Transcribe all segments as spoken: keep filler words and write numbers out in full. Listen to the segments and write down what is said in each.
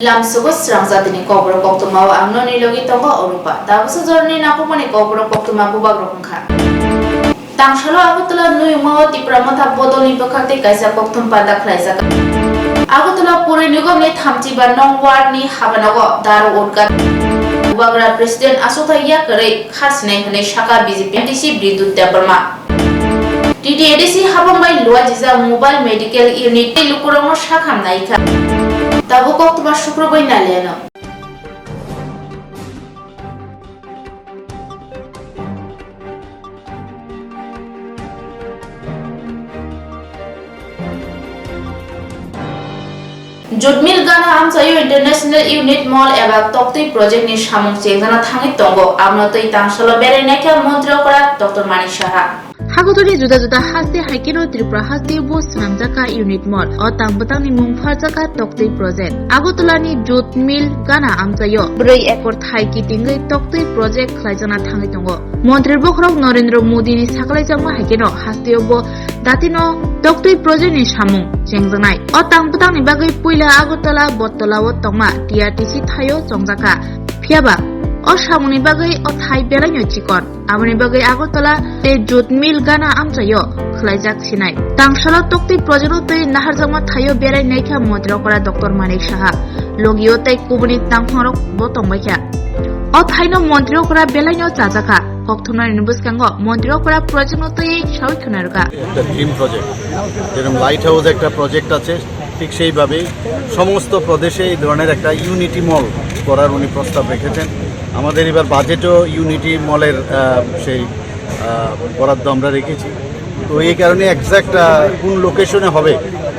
Lamsugo srang jatini kokborok koktwmao ang noni logi tongo Orupa. Tabuksa jorani nangkukmani kokborok koktwma bubagrok wngkha. Tangsalo Agartala Nuyungmao Tipra Motha bodolni bwkhak tei kaisa kokthum panda khlaijak. Agartala Puri Nigomni thamchiba nong wardni habanogo daru utgat. Bubagra President aswkthai yakarwi kharsinai hwnwi sakha B J P M D C Bidut Debbarma. T T A D C habang bai luajijak mobile medical unit tei lukurokno sakham naikha. Tabuk koktwma sukrubwi naliano. Jute Mill gana amchaio International Unit Mall eba toktwi project ni samung chengjana thangwi tongo. Abono twi tangsalo berai naikha Montri okra Doctor Manik Saha. Hagotoni juda juda haste haikeno Tripura haste bo swnamjakha Unit Mall. O tang bwtangni mung pharjakha toktwi project. Agartala ni Jute Mill gana amchaio brwi ekor thai kitingwi toktwi project khlaijakna thangwi tongo. Montri bokhorok Narendra Modi ni sakhlaijakma haikeno hasteo bo datino toktwi project ni samung chengjaknai. O tang bwtangni bagwi puila Agartala Bottola o tongma T R T C thaio chongjakha. Phiyaba o samungni bagwi o thai belaino chikon. Aboni bagwi Agartala tei Jute Mill gana amchaio khlaijak sinai. Tangsalo toktwi project o twi naharjakma thaio berai naikha Montri okra Doctor Manik Saha. Logio tei kubuni tangphangrok bo tongbaikha. O thaino Montri okra belaino chajakha. Kokthumnani bwskango Montri okra project no twi sawi khwnarwkha. একটা dream project, যেরকম light house একটা প্রজেক্ট আছে, ঠিক সেইভাবেই সমস্ত প্রদেশে এই ধরনের একটা ইউনিটি মল করার উনি প্রস্তাব রেখেছেন। আমাদের এবার বাজেটও ইউনিটি মলের, আহ, সেই, আহ, বরাদ্দ আমরা রেখেছি। তো এই কারণে এক্স্যাক্ট, আহ, কোন লোকেশনে হবে,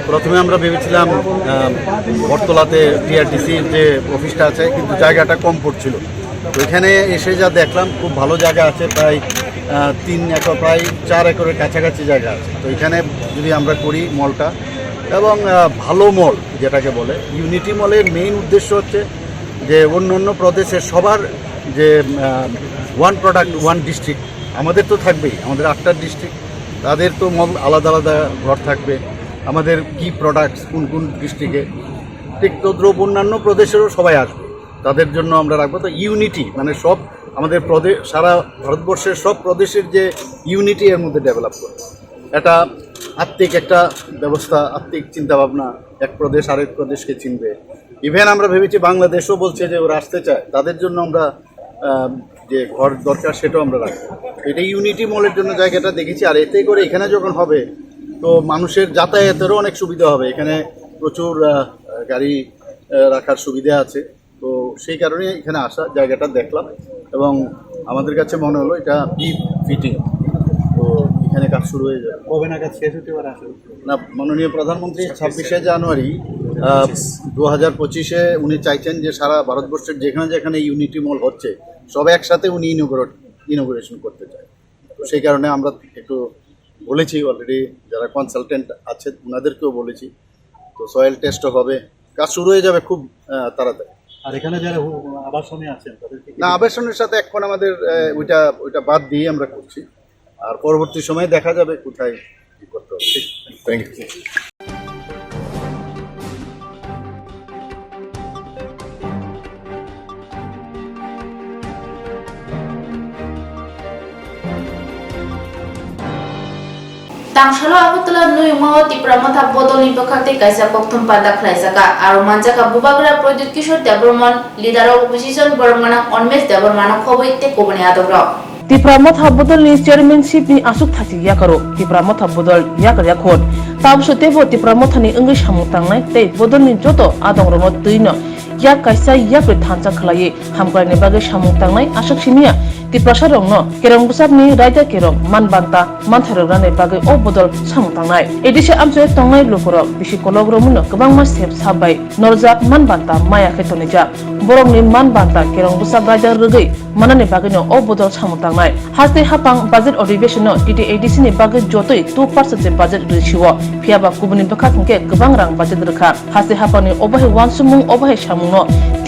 প্রথমে আমরা ভেবেছিলাম, আহ, বটতলাতে টিআরটিসির যে অফিসটা আছে, কিন্তু জায়গাটা কম পড়ছিল। তো এখানে এসে যা দেখলাম, খুব ভালো জায়গা আছে, প্রায়, আহ, তিন একর, প্রায় চার একরের কাছাকাছি জায়গা আছে। তো এখানে যদি আমরা করি মলটা, এবং, আহ, ভালো মল যেটাকে বলে, ইউনিটি মলের মেইন উদ্দেশ্য হচ্ছে যে অন্য অন্য প্রদেশে সবার যে, আহ, ওয়ান প্রোডাক্ট ওয়ান ডিস্ট্রিক্ট, আমাদের তো থাকবেই, আমাদের আটটা ডিস্ট্রিক্ট, তাদের তো মল আলাদা আলাদা ঘর থাকবে, আমাদের কি প্রোডাক্টস কোন কোন ডিস্ট্রিক্টে, ঠিক তদ্রুপ অন্যান্য প্রদেশেরও সবাই আসবে, তাদের জন্য আমরা রাখবো। তো ইউনিটি মানে সব আমাদের প্রদেশ, সারা ভারতবর্ষের সব প্রদেশের যে ইউনিটি এর মধ্যে ডেভেলপ করবো। একটা আত্মিক একটা ব্যবস্থা, আত্মিক চিন্তা ভাবনা, এক প্রদেশ আরেক প্রদেশকে চিনবে। ইভেন আমরা ভেবেছি বাংলাদেশও বলছে যে ওরা আসতে চায়, তাদের জন্য আমরা, আহ, যে ঘর দরকার সেটাও আমরা রাখবো। এটা ইউনিটি মলের জন্য জায়গাটা দেখেছি। আর এতে করে এখানে যখন হবে তো মানুষের যাতায়াতেরও অনেক সুবিধা হবে। এখানে প্রচুর, আহ, গাড়ি, আহ, রাখার সুবিধা আছে। তো সেই কারণে এখানে আসা, জায়গাটা দেখলাম এবং আমাদের কাছে মনে হলো এটা বি ফিটিং। তো এখানে কাজ শুরু হয়ে যাবে। কবে নাগাদ শেষ হতে পারে আশা করছেন? না, মাননীয় প্রধানমন্ত্রী ছাব্বিশে জানুয়ারি, আহ, দু হাজার পঁচিশে উনি চাইছেন যে সারা ভারতবর্ষের যেখানে যেখানে ইউনিটি মল হচ্ছে, সব একসাথে উনি ইনোগ্রেট, ইনোগ্রেশন করতে চায়। তো সেই কারণে আমরা একটু বলেছি অলরেডি, যারা কনসালটেন্ট আছে ওনাদেরকেও বলেছি। তো সয়েল টেস্টও হবে, কাজ শুরু হয়ে যাবে খুব, আহ, তাড়াতাড়ি। আর এখানে যারা হু-, আবাসনে আছেন, তাদের কি না, আবাসনের সাথে এখন আমাদের, আহ, ওইটা, ওইটা বাদ দিয়ে আমরা করছি। আর পরবর্তী সময়ে দেখা যাবে কোথায় কি করতে হবে। ঠিক, thank you. Tangsalo Agartala Nuyungmao Tipra Motha bodolni bwkhak tei kaisa kokthum panda khlaijaka. Aro manjaka Bubagra Pradyut Kishore Debbarman, leader of opposition borok gwnang Onmesh Debbarmano khobwi tei kubuni adongrok. Tipra Motha bodolni chairmanship ni aswk thasi yakaro Tipra Motha bodol yakar yakhon. Tabukso teibo Tipra Mothani wngwi samung tangnai tei bodolni joto adongrokno twino yak kaisa yakri thansa khlaiwi hamkraini bagwi samung tangnai aswk simiya Tiprasarokno kerong bwsakni raida kerong man banta manthairok rani bagwi o bodol samung tangnai. A D C amchoi tongnai lukurok bisi kolok romwino kwbangma sep sap bai norjak man banta maya khe tonijak. Borokni man banta kerong bwsak raida rwgwi manani bagwino o bodol samung tangnai. Haste haphang budget adhibeshonno T T A D C ni bagwi jotoi two percent se budget rwi sio, phiyaba kubuni bwkhak hwnkhe kwbang rang budget rwkha. Haste haphangni obo hai uansukmung, obo hai samungno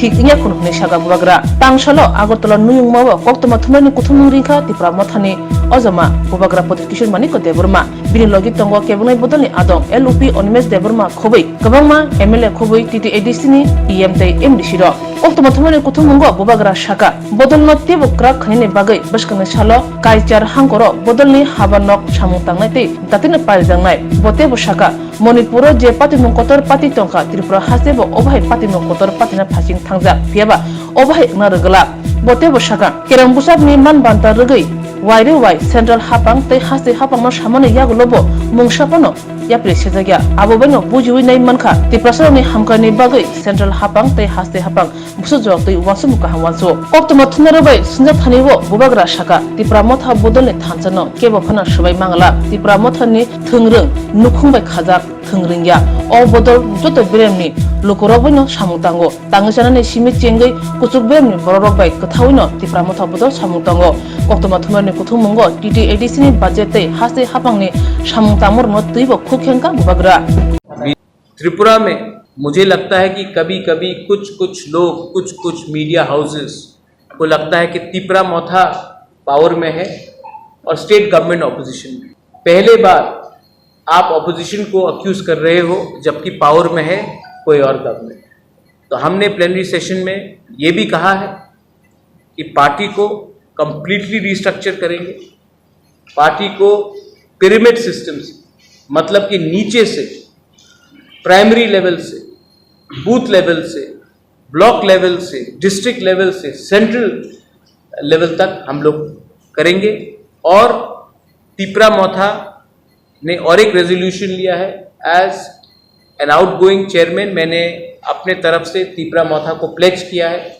Wngya khun hwnwi sakha Bubagra. Tangsalo Agartala nuyungmao koktwma thumnaini kuthumung ringkha Tipra Mothani ojama Bubagra Pradyut Kishore Manikya Debbarma. Bini logi tongo kebengwi bodolni adong L O P Animesh Debbarma khobwi, kwbangma M L A khobwi, T T A D C ni E M tei M D C rok. Koktwma thumnaini kuthumungo Bubagra sakha, bodolno teibo kwrak khainani bagwi bwskangni salo Kaichar hangkoro bodolni haba nok samung tangnai tei datino parijaknai. Bo teibo sakha, Manipuro je patimung kotor party tongkha, Tripura hasteo obo hai patimung kotor partyno phasing thangjak, phiyaba obo hai wngna rwgwlak. Bo teibo sakha, kereng bwsakni man banta rwgwi wairwi wai central haphang tei haste haphangno samani yagulobo mungsa phano yapri sejakya. Abo baino bujiwi nai mankha, Tiprasarokni hamkraini bagwi central haphang tei haste haphang busu jawab twi uansukmung kaham uansuk. Koktwma thumnairok bai swngjak thani o Bubagra sakha, Tipra Motha bodolni thansa no kebo phano swbai mangala. Tipra Motha ni thwngrwng nukhung bai khajak thwngrwngya. O bodol joto beremni lukurok baino samung tango. Tangwi chanani simi chengwi kuchuk beremni bororok bai kwthawino Tipra Motha bodol samung tango. Koktwma thumnairokni kuthummungo T T A D C ni budget tei haste haphangni samung tangmarokno twibo khuk khenkha Bubagra. Tripura में मुझे लगता है कि कभी-कभी कुछ-कुछ लोग, कुछ-कुछ media houses को लगता है कि तिपरा मोथा पावर में है और स्टेट गवर्नमेंट ऑपोजिशन में। पहले बार आप ऑपोजिशन को अक्यूज कर रहे हो, जबकि पावर में है कोई और गवर्नमेंट। तो हमने प्लेनरी सेशन में ये भी कहा है कि पार्टी को कंप्लीटली रिस्ट्रक्चर करेंगे, पार्टी को पिरामिड सिस्टम से, मतलब कि नीचे से, प्राइमरी लेवल से, बूथ लेवल से, ब्लॉक लेवल से, डिस्ट्रिक्ट लेवल से, सेंट्रल लेवल तक हम लोग करेंगे। और तिपरा मोथा ने और एक रेजोल्यूशन लिया है। एज एन आउटगोइंग चेयरमैन मैंने अपने तरफ से तिपरा मोथा को प्लेज किया है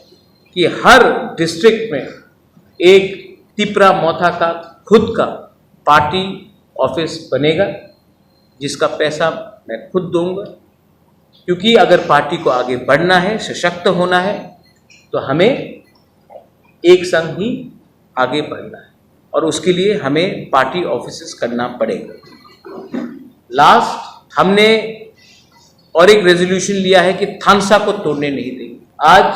कि हर डिस्ट्रिक्ट में एक तिपरा मोथा का खुद का पार्टी ऑफिस बनेगा, जिसका पैसा मैं खुद दूंगा। क्योंकि अगर पार्टी को आगे बढ़ना है, सशक्त होना है, तो हमें एक संग ही आगे बढ़ना है और उसके लिए हमें पार्टी ऑफिसेस करना पड़ेगा। लास्ट हमने और एक रेजोल्यूशन लिया है कि थानसा को तोड़ने नहीं देंगे। आज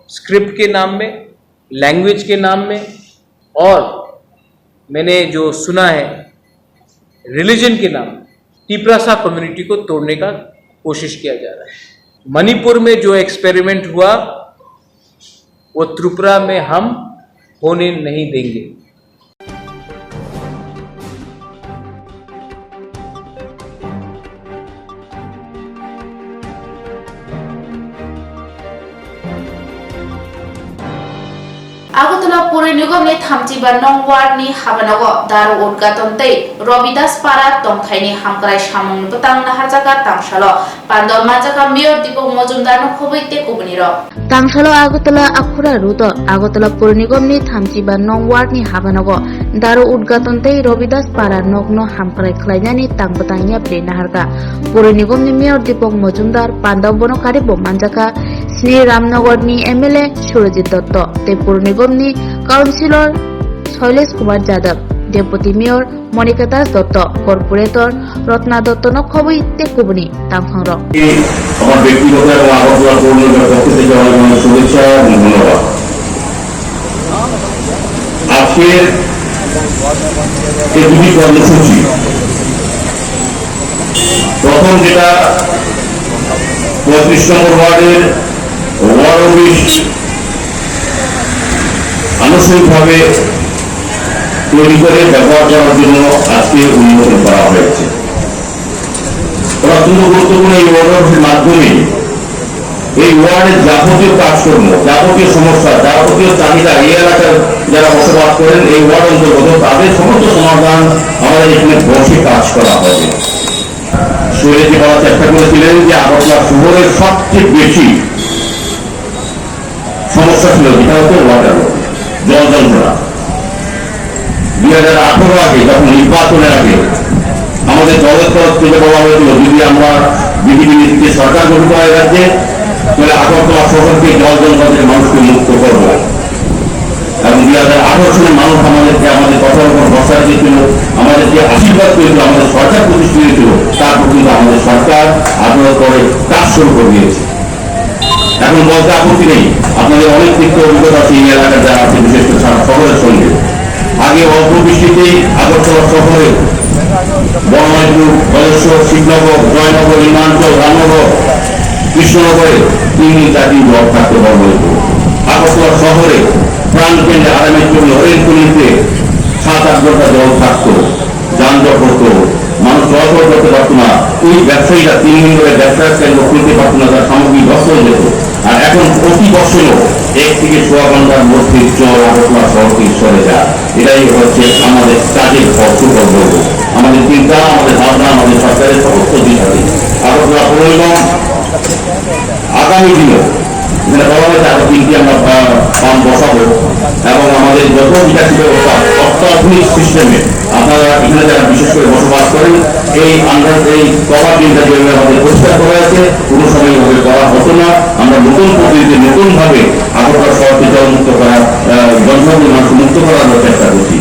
स्क्रिप्ट के नाम में, लैंग्वेज के नाम में और मैंने जो सुना है रिलीजन के नाम, तिपरासा कम्युनिटी को तोड़ने का कोशिश किया जा रहा है। मणिपुर में जो एक्सपेरिमेंट हुआ वो त्रिपुरा में हम होने नहीं देंगे। Agartala Puri Nigom ni thamchi ba nong ward ni habanogo daru udgaton tei Robidas Para tongthai ni hamkrai samung ni bwtang naharjaka tangsalo. Pandao manjaka Mayor Dipok Mojumdar no khobwi tei kubuni rok. Tangsalo Agartala Akhura Road o Agartala Pur Nigom ni thamchi ba nong ward ni habanogo daru udgaton tei Robidas Para nok no hamkrai khlainani tang bwtang yapri naharkha. Pur Nigom ni Mayor Dipok Mojumdar pandao bono karibo manjakha Sri Ramnagar ni M L A Surajit Dotto tei Pur Nigom ni Councillor Shailesh Kumar Jadab, Deputy Mayor Monika Das Dotto, Corporator Rotna Dotto no khobwi tei kubuni tangphangrok. আমার ব্যক্তিগত এবং আগরতলা পৌর নিগমের পক্ষ থেকে অনেক অনেক শুভেচ্ছা এবং ধন্যবাদ। আজকের এই দুটি কর্মসূচি, প্রথম যেটা পঁয়ত্রিশ নম্বর ওয়ার্ডের ওয়ার্ড অফিস আনুষ্ঠানিকভাবে তৈরি করে ব্যবহার করার জন্য আজকে অনুমোদন করা হয়েছে। অত্যন্ত গুরুত্বপূর্ণ। এই ওয়ার্ড অফিসের মাধ্যমে এই ওয়ার্ডের যাবতীয় কাজকর্ম, যাবতীয় সমস্যা, যাবতীয় চাহিদা, এই এলাকার যারা বসবাস করেন, এই ওয়ার্ড অন্তর্গত, তাদের সমস্ত সমাধান আমাদের এখানে বসে কাজ করা হবে। শৈলেশজি বলার চেষ্টা করেছিলেন যে আগরতলা শহরের সবচেয়ে বেশি সমস্যা ছিল, যেটা হচ্ছে ওয়াটার, জল যন্ত্রণা। দুই হাজার আঠারো আগে, যখন নির্বাচনের আগে আমাদের দলের তরফ থেকে বলা হয়েছিল, যদি আমরা বিজেপি নেতৃত্বে সরকার গঠিত হয় রাজ্যে, তাহলে আগরতলা শহরকে জল যন্ত্রণা থেকে মানুষকে মুক্ত করব। এবং দুই হাজার আঠারো সালে মানুষ আমাদেরকে, আমাদের কথার উপর ভরসা রেখেছিল, আমাদেরকে আশীর্বাদ করেছিল, আমাদের সরকার প্রতিষ্ঠিত হয়েছিল, তারপর কিন্তু আমাদের সরকার আঠারো পরে কাজ শুরু করে দিয়েছে। এখন বলতে আপত্তি নেই, আপনাদের অনেক তিক্ত অভিজ্ঞতা আছে এই এলাকার যারা আছে, বিশেষ করে সারা শহরের সঙ্গে। আগে অল্প বৃষ্টিতেই আগরতলা শহরে বড়মাইপুর, বজ্রেশ্বর, শিবনগর, জয়নগর, ইমানচল, রামনগর, কৃষ্ণনগরে তিন দিন চার দিন জল থাকতো বড়মাইপুর। আগরতলা শহরে প্রাণ কেন্দ্রে আরামের জন্য হরিণতলিতে সাত আট ঘন্টা জল থাকতো। যানজট হতো, মানুষ চলাচল করতে পারতো না। ওই ব্যবসায়ীরা তিন দিন ধরে ব্যবসার কেন্দ্র খুলতে পারতো না, তার সামগ্রী নষ্ট হয়ে যেত। আর এখন প্রতি বছরও এক থেকে সোয়া ঘন্টার মধ্যে জল আগরতলা শহর থেকে সরে যায়। এটাই হচ্ছে আমাদের কাজের ফল, সুফল বলবো। আমাদের চিন্তা, আমাদের ভাবনা, আমাদের সরকারের সমস্ত দিক আছে। আগরতলা পৌর নিগম আগামী দিনে যেটা বলা হয়েছে, আরো তিনটি আমরা, আহ, পাম্প বসাবো এবং আমাদের যত নিকাশি ব্যবস্থা অত্যাধুনিক সিস্টেমে, আপনারা এখানে যারা বিশেষ করে বসবাস করেন, এই আন্ডার, এই কভার ড্রেনটা যেভাবে আমাদের পরিষ্কার করা আছে, কোনো সময় এভাবে করা হতো না। আমরা নতুন পদ্ধতিতে, নতুনভাবে আগরতলা শহরকে জলমুক্ত করার, আহ, জলমগ্ন মানুষ মুক্ত করার আমরা চেষ্টা করছি।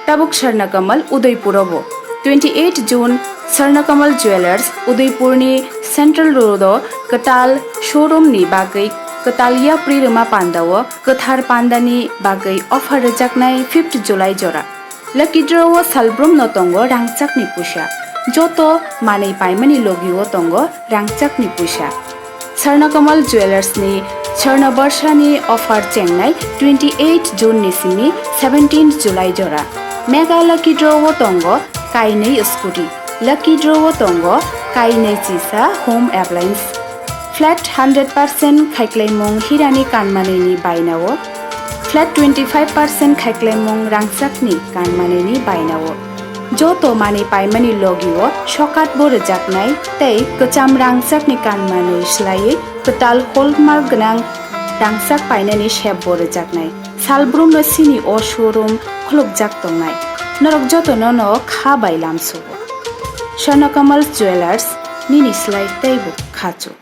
Tabuk Swarnakamal Udaipur o bo. Twenty eight June, Swarnakamal Jewellers Udaipur ni Central Road o kwtal showroom ni bagwi kwtal yapri rwma panda o kwthar panda ni bagwi offer rwjaknai fifth July jora. Lucky draw o salbrum no tongo rangchak ni puisa. Joto manwi paimani logi o tongo rangchak ni puisa. Swarnakamal Jewellers ni Swarna Barsha ni offer chengnai twenty eight June ni simi seventeen July jora. Mega Lucky Draw o tongo kainwi scooty. Lucky Draw o tongo kainwi chisa home appliance. Flat hundred percent khaiklaimung hirani kanmanini bainao. Flat twenty five percent khaiklaimung rangchakni kanmanini bainao. Joto manwi paimani logi o sokat bo rwjaknai tei kwcham rangchakni kanmanwi swlaiwi kwtal hallmark gwnang Tangsak painani sep bo rwjaknai. Salbrumno chini o showroom khulukjak tongnai. Norok jotono no kha bai lamsugo. Swarnakamal Jewellers, nini slai teibo khachuk.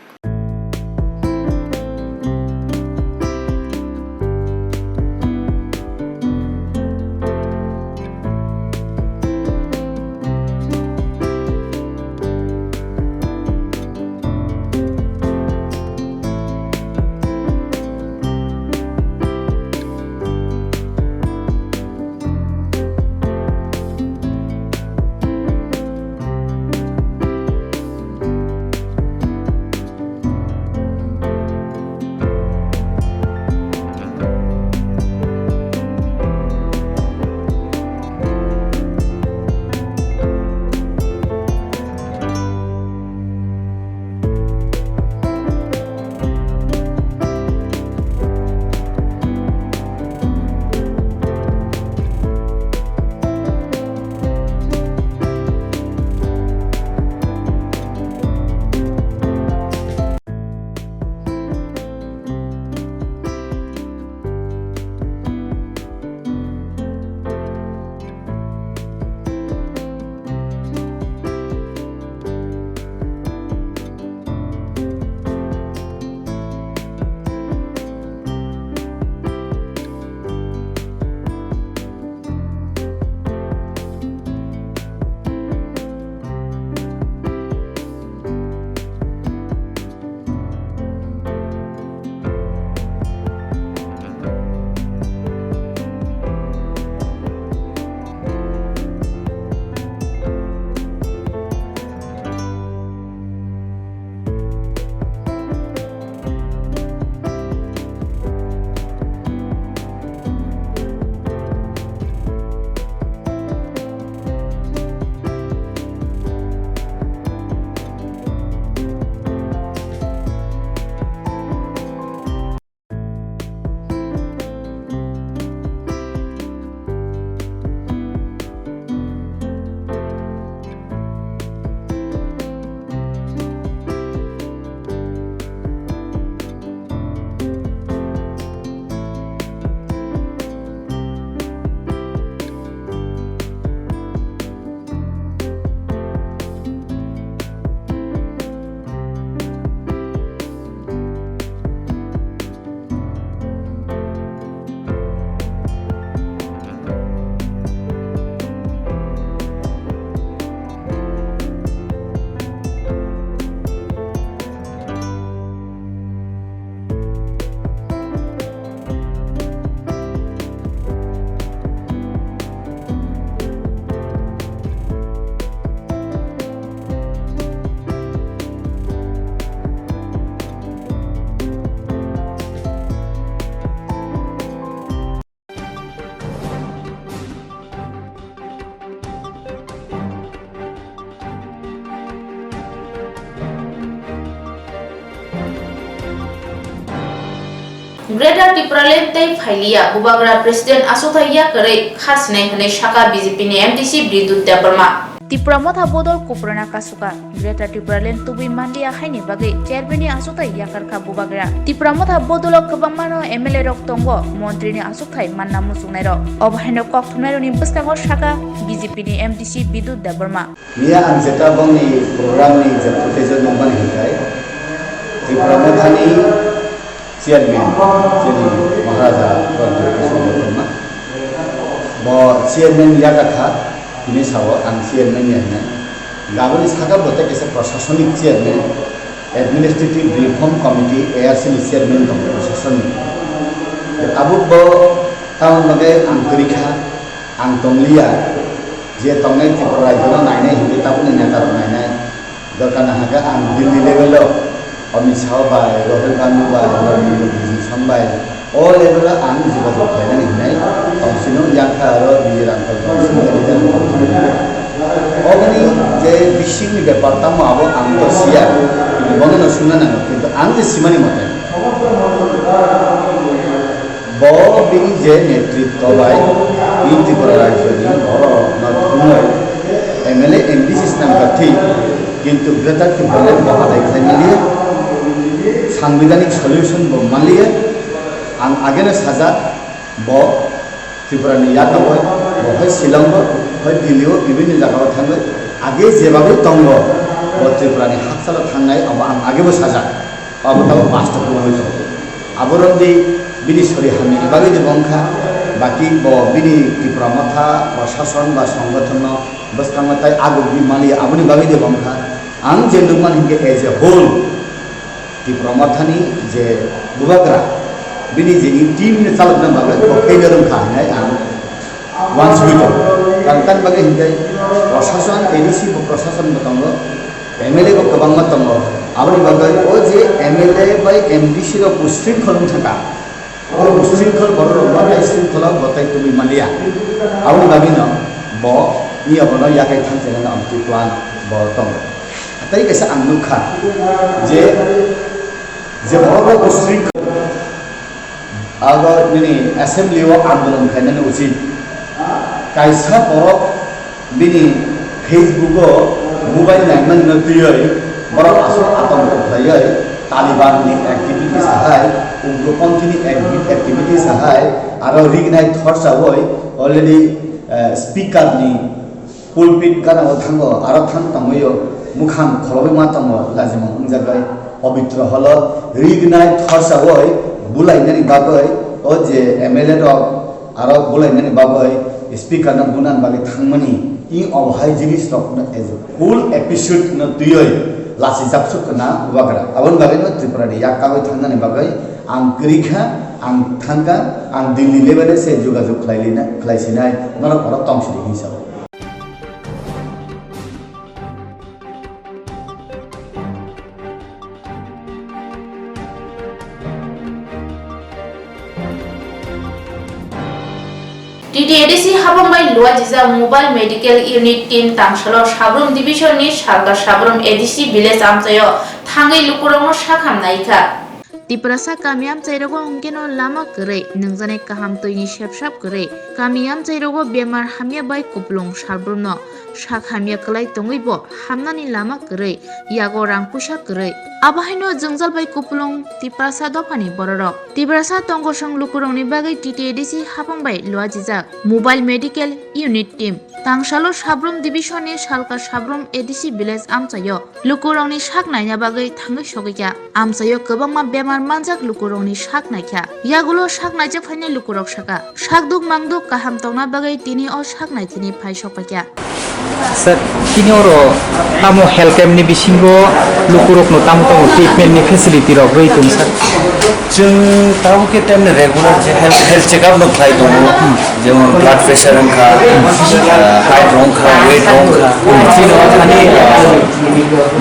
Greater Tipraland tei phailiya, Bubagra President achukthai yakarwi kha sinai hwnwi sakha B J P ni M D C Bidut Debbarma. Tipra Motha bodol Kuprana kasuka. Greater Tipraland tubui manliya haini bagwi chairman ni achukthai yakarkha Bubagra. Tipra Motha bodolo kwbangmano M L A rok tongo, montri ni achukthai manna muchungnairok. Obo haino kokthumnairokni bwskango sakha B J P ni M D C Bidut Debbarma. Miya ang jeta bongni program ni jepto tejor nokmani hinkhe Tipra Mothani chairman, chini Maharaja Pranto Kishore Debbarma. Bo chairman yakakha, hini sao ang chairman ya hinai. Gaboni saka bo tei kaisa prosasonik chairman, Administrative Reform Committee, A R C ni chairman tong prosasonik. Tabuk bo tamoni bagwi ang kwrwi kha, ang tongliya, je tongnai Tripura rajyo no nainai hinwi tabukni neta rok nainai. Dorkar nahakhe ang Delhi level o Amit Shah bai, Rahul Gandhi bai, Narendra Modi Johnson bai, o level o ang jogajog khlainani hinwi tongsinung, yang kha aro Vijay Rangkal tongsinung. Oboni je bisingni bepar tamo abo ang to siya, bono no sungna nango, kintu ang je simani mote. Bo bini je netritto bai bini Tripura rajyoni borok no thumwi M L A, M D C swnamkha thik, kintu Greater Tipraland bo adai khlai manliya, sangbidhanik solution bo manliya, Ang ageno sajak, bo Tripura ni yago bo, bo hai Shillong bo, hai Delhi o, bibinno jaga o thangwi age jebagwi tongo, bo Tripura ni hakchalo thangnai, abo ang agebo sajak. Abo tabo pasto kwbangwi tongo. Abo rwngdi bini sori hamyani bagwi de bo wngkha, baki bo bini Tipra Motha, bo sason ba songgothonno bwskangma tai agukdi manliya, aboni bagwi de bo wngkha. Ang je nukmani hinkhe as a whole, Tipra Mothani je bubagra, bini je team ni chalokna bagwi bo khaina rwngkha hinai ang wansugwi tongo. Karon tani bagwi hinkhe prosason, A D C bo prosason bo tongo, M L A bo kwbangma tongo. Aboni bagwi o je M L A bai M D C rok bo shrinkhol wngkha kha. Oro bo shrinkhol borok rok bo tai shrinkhol o bo tai tubui manliya. Aboni bagwi no bo iya bono yakai thang chenani amtwi plan bo tongo. Tei kaisa ang nukha je, je borok rok bo shrinkhol Abo nini assembly o andolon khainani uchit. Kaisa borok bini Facebook o mobile naimani no twiwi borok aswk atongko khlaiwi Taliban ni activities hai, ugropanthi ni activities hai, aro rignai thorsawi already, eh, speaker ni Pulpit gana o thango, aro thang tongwi o mukhang kholobwi ma tongo, lajimung wngjagwi, pobitro holo rignai thorsawi bulainani bagwi, o je M L A rok aro bulainani bagwi speaker no bunani bagwi thangmani, i obo hai jinis rok no as a full episode no twiwi lachijak suk na bubagra. Aboni bagwi no Tripura ni yak kagwi thangnani bagwi ang kwrwi kha, ang thangkha, ang Delhi level se jogajog khlai lina, khlai sinai, norok oro tong sidi hinwi sa o. T T A D C habang bai luajijak Mobile Medical Unit team tangsalo Sabrum Division ni Salka Sabrum A D C village amchaio thangwi lukurokno sakham naikha. Tiprasa kami amchairogo hwnkeno lama kwrwi, nungjaknai kaham twini sepsap kwrwi. Kami amchairogo bemar hamya bai kupulung salbrumno sak hamya kwlai tongwibo hamnani lama kwrwi, yago rang puisa kwrwi. Abo haino jwngjal bai kupulung Tiprasa dophani bororok. Tiprasa tongkosong lukurokni bagwi T T A D C habang bai luajijak Mobile Medical Unit team. Tangsalo Sabrum Division ni Salka Sabrum A D C village amchaio lukurokni sak naina bagwi thangwi sogwikha. Amchaio kwbangma bemar manjak lukurokni sak naikha. Yagulo sak naijak phainai lukurok sakha, sakduk mangduk kaham tongna bagwi tini o sak naithini phai sokpaikha. Sir, tini oro tamo health camp ni bisingo lukurokno tamo tamo treatment ni facility rok rwi tong sir? Chwng tabuk khe temni regular je health, health checkup no khlai tongo, jemon blood pressure wngkha, ah, height wngkha, weight wngkha, chini wngkhani, ah,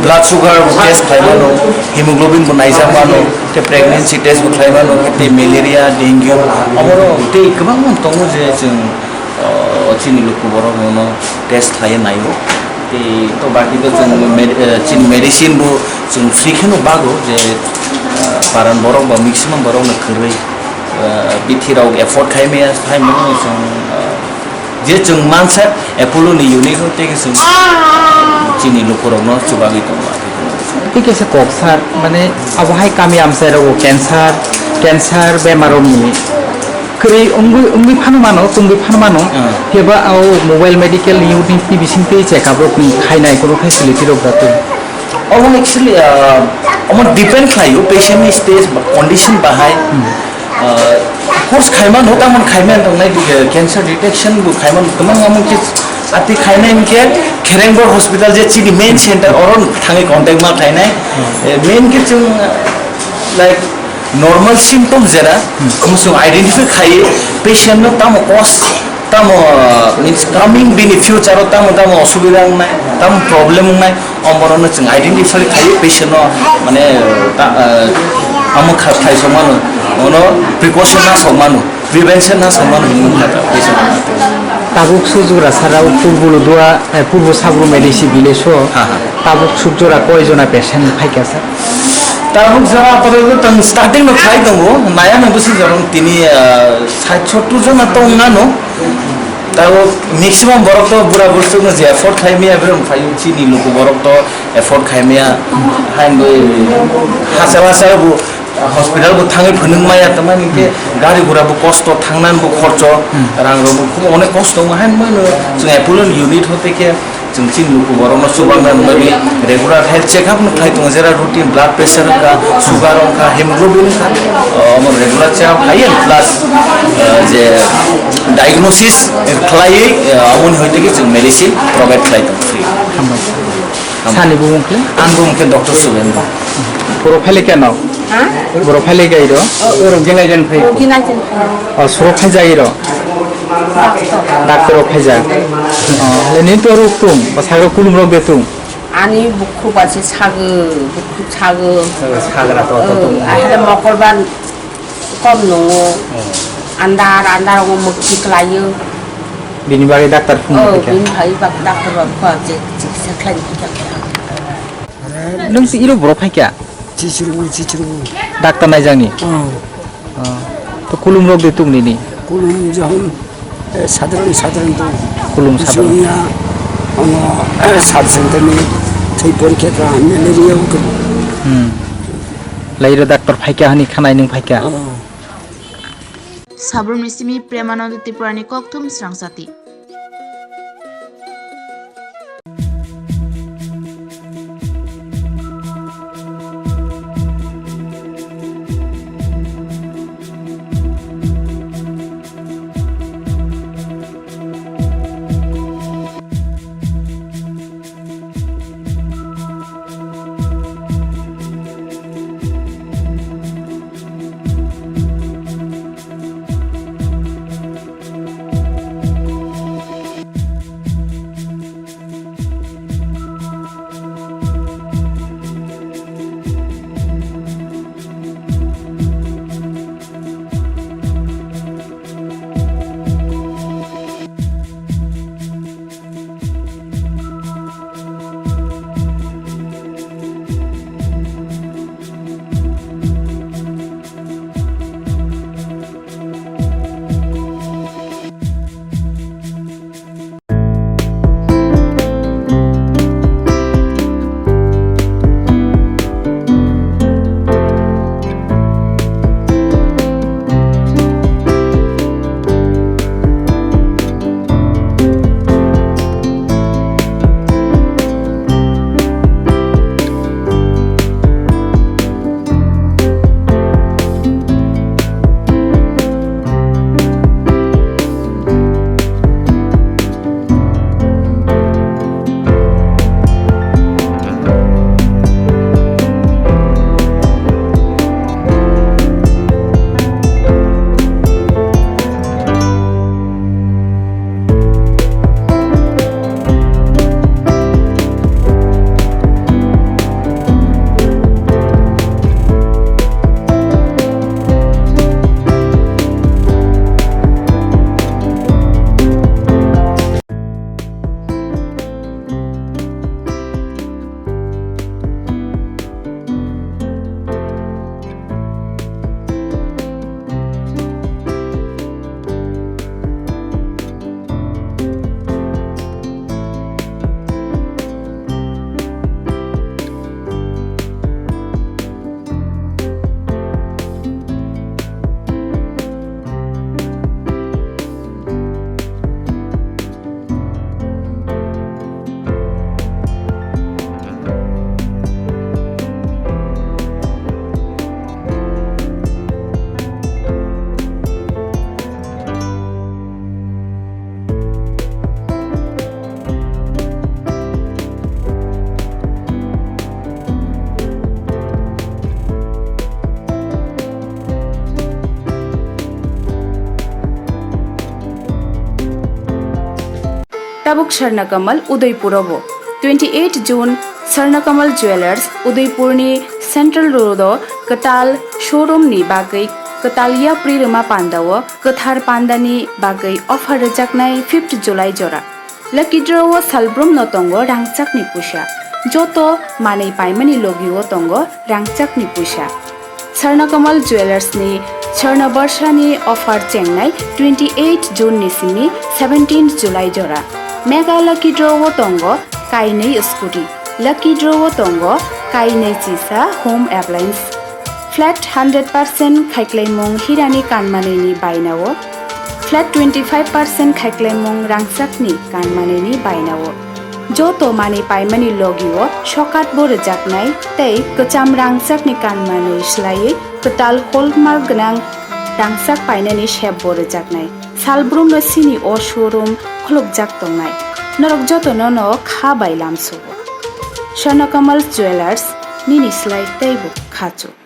blood sugar test khlai mano, hemoglobin bo naijak mano, tei pregnancy test bo khlai mano, tei malaria, dengue, oborok tei kwbangma tongo je chwng, ah, chini luku borok no test khlai naio. Tei to baki to chwng med-, eh, chini medicine bo chwng free kheno bago je, ah, paran borok ba maximum borok no kwrwi, ah, bithi rok afford khai maya, khai mano chwng, ah, je chwng mansak Apollo ni unit o tei chwng chini luku rok no chubagwi tongo. Tei kaisa kok sir, mane abo hai kami amchai rogo cancer, cancer bemar rok ni kwrwi wngwi, wngwi phano mano, tongwi phano mano. Ah. Phiya ba o mobile medical unit ni bising twi check up rok ni khainai kunu facility rok da tong? Omo actually, ah, omo depend khlaio patient ni stage ba condition bahai. Hmm. Ah, course khaimano, tamon khaimano tongnai, eh, cancer detection bo khaimano, tamang amon khe ati khainai hinkhe Kherengbor hospital je chini main center oro thangwi contact ma khainai. Hmm. Eh, main khe chwng, ah, like, normal symptom jera, hmm, khum chwng identify khai, patient no tamo cause, tamo, uh, means coming bini future o tamo, tamo osubida wngnai, tamo problem wngnai, omorokno chwng identify khai patient no, mane, ta-, uh, tamo kha-, khai sokmano, ono precaution na sokmano, prevention na sokmano hinwi wngkha ta patient no. Tabuk Sujura Sarao Purbo Ludua, eh, Purbo Sabrum A D C village o, ha, ha, tabuk suk jora koi jona patient phaikha sir? Tabuk jora apato tong starting no khai tongo, naya no bwswk jora tini, ah, sait sottur jona tong nano. Tabuk maximum borok to bura bwswk no je afford khai maya, borok phai chini luku borok to afford khai maya. Hain bo hachal hachal bo Hospital bo thangwi phunuk maya, tamani khe gari gura bo kosto, thangnan bo khorcho, rang rok bo khub onek kosto wngo, haino mano chwng Apollo unit hote khe chwng chini luku borokno chubamna bagwi regular health check up no khlai tongo, jera routine blood pressure wngkha, sugar wngkha, hemoglobin wngkha, omo regular check up khlaiwi plus, eh, je diagnosis khlaiwi, eh, aboni hoite khe chwng medicine provide khlai tongo free. Hambai. Sani bumung khe? Ang bumung khe Doctor Subendra. Borok phailai keno? Ha? Borok phailai gai ro? Oh, borok gilai jan phai. Oh, gilai jan phai. Oh, sorok phai jai ro? Doctor. Doctor rok phai ja. Oh, le nini to rok tung, ba sagra kulum rok de tung. Ani bukhu ba se sago, bukhu sago. Sagra to, to, to. Oh, ahele mokol ban kom nungo. Oh. Andar, andar ngo mukti klayo. Bini bagwi doctor phone Oh, khe. Bini bagwi bak doctor rok kho je chikitsa khlai ni khe. Nung si iro borok phai kya? Chichirungo, chichirungo. Doctor naijak ni? Oh. Oh. To kulum rok de tung nini? Kulum jahon, eh, sadharan, sadharan to. Kulum sadharan. Bisingya, ono, eh, sub center ni thai porikha ta, malaria ko. Hmm. Lairo doctor phai kya hani khanai nung phai kya? Oh. Sabrumni simi Premananda Tripurani kokthum srangsati. Tabuk Swarnakamal Udaipur o bo twenty eight June Swarnakamal Jewellers Udaipur ni Central Road o kwtal showroom ni bagwi kwtal yapri rwma panda o kwthar panda ni bagwi offer rwjaknai fifth July jora. Lucky draw o salbrum no tongo rangchak ni puisa. Joto manwi paimani logi o tongo rangchak ni puisa. Swarnakamal Jewellers ni Swarna Barsha ni offer chengnai twenty eight June ni simi seventeen July jora. Mega Lucky Draw o tongo kainwi scooty. Lucky Draw o tongo kainwi chisa home appliance. Flat hundred percent khaiklaimung hirani kanmanini bainao, flat twenty-five percent khaiklaimung rangchakni kanmanini bainao. Joto manwi paimani logio sokat bo rwjaknai tei kwcham rangchakni kanmanwi swlaiwi kwtal hallmark gwnang rangchak painani sep bo rwjaknai. Salbrumno chini o showroom khulukjak tongnai. Norok jotono no kha bai lamsugo. Swarnakamal Jewellers, nini slai teibo khachuk.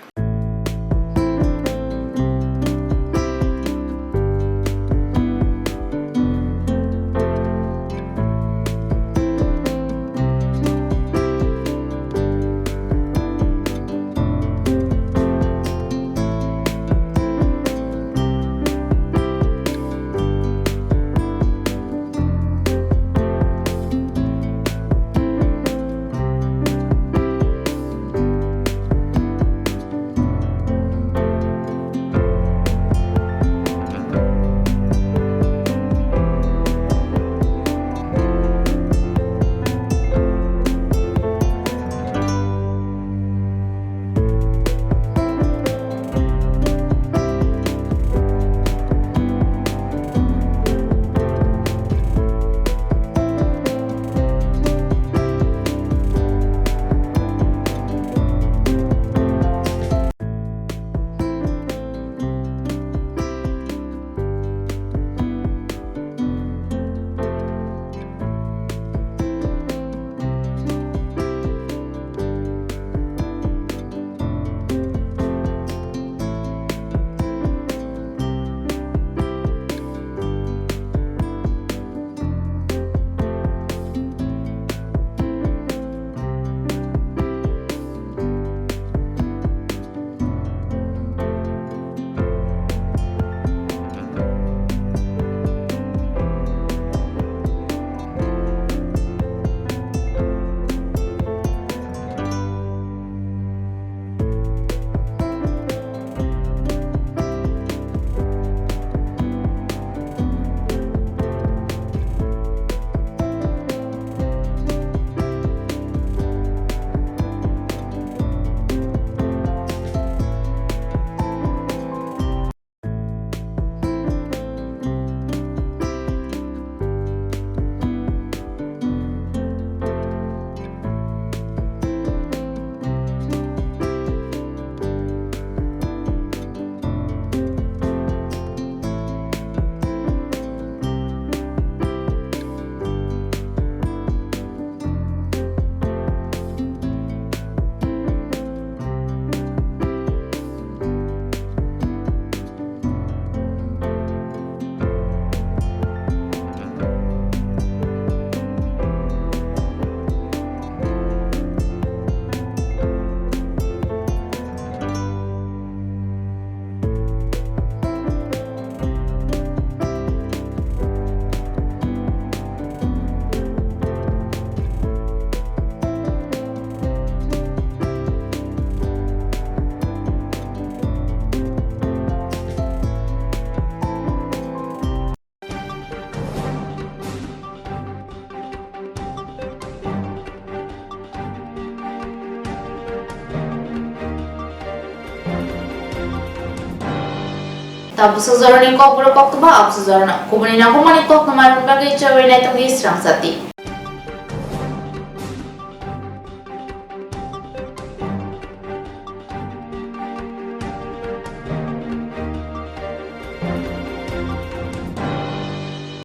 Tabuk sajorani kokborok koktwma abse jorano. Kubuni nangkukmani koktwma rwna bagwi chawai naitokdi srang sati.